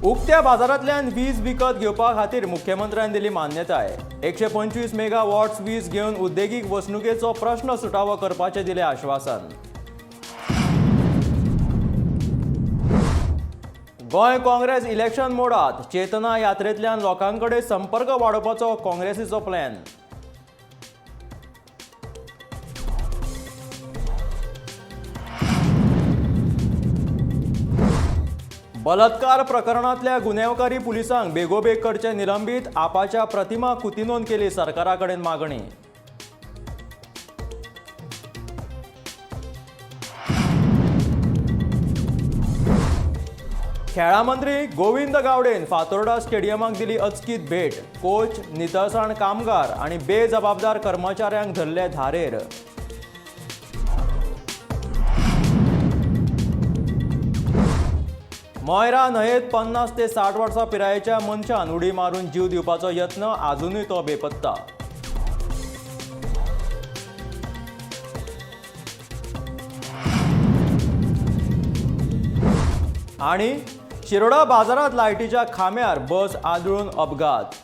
उक्त्या बाजारांतल्यान वीज विकत घेवपा खातीर मुख्यमंत्र्यान दिली मान्यताय. 125 मेगा वॉट्स वीज घेवन उद्देगीक वसणुकेचो प्रश्न सुटावो करपाचें दिलें आश्वासन. गोंय काँग्रेस इलेक्शन मोडात. चेतना यात्रेंतल्यान लोकां कडेन संपर्क वाडोवपाचो काँग्रेसीचो प्लॅन. बलात्कार प्रकरणांतल्या गुन्यांवकारी पुलिसांक बेगोबेग करचे निलंबीत. आपाच्या प्रतिमा कुतिनोन केली सरकारा कडेन मागणी. खेळां मंत्री गोविंद गावडेन फातोर्डा स्टेडियमाक दिली अचकीत भेट. कोच, नितळसाण कामगार आनी बेजबाबदार कर्मचाऱ्यांक धरले धारेर. मोयरा न्हंयेत 50 ते 60 वर्सां पिरायेच्या मनशान उडी मारून जीव दिवपाचो यत्न. आजुनूय तो बेपत्ता. आनी शिरोडा बाजारात लायटीच्या खांब्यार बस आदळून अपघात.